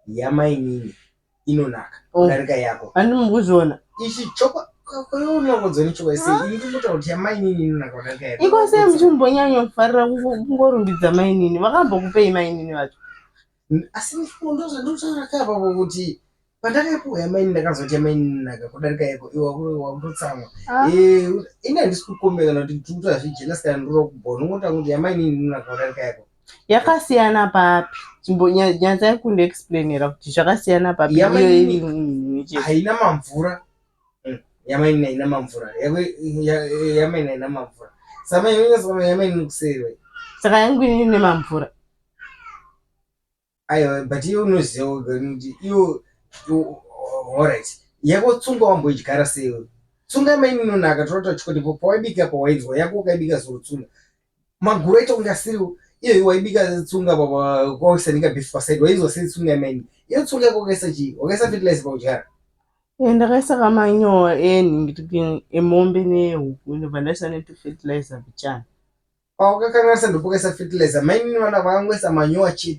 Yamainini inonaka Oh. kudarika yako. Handi mukuzviona. Ichi chokwa unokodzwa nechokwa sei? Ini ndinotaura kuti yamainini inonaka kudarika yako. Iko sei muchimbonyanyofarira kungorumbidza mainini? Vakambokupei mainini vacho? Asi ndozvandinotaura ka apapo kuti pandakaipuwa yamaini ndakanzwa kuti yamaini inonaka kudarika yako, iwe wakutotsamwa. Ah. Eh, ini handisi kukombe kana kuti ndiri kuita zvejealous kana ndiri kubhona, ndingotaura kuti yamainini inonaka kudarika yako. Yakasiyana papi? Chimbonyatsai kundiexplainera kuti zvakasiyana papi iyo Yamainini iri imwe chete. Haina mamvura. Yamaini haina mamvura. Yamaini haina mamvura. Samaini kuseri. Saka yangu inini nemamvura. Aiwa, but iwe unoziva wega kuti iwe, alright, yako tsunga wamboidyara sei iwe? Tsunga yamaini inonaka, toda chikoti pawaibika pawainzwa yako ukaibika zuro tsunga maguru aita kunge asiriwo. Iyo waibika tsunga kwaisa neka beef paside, wainzwa sei tsunga yamaini? Iyo tsunga yako wakaisa chii? Wakaisa fertilizer pakudyara? Eh, ndakaisa kamanyowa enhingiriki emombe nehuku, ndobva ndaisa netufertilizer bichana. Pawakakanganisa ndopakaisa fertilizer. Mainini vana vangoisa manyowa chete.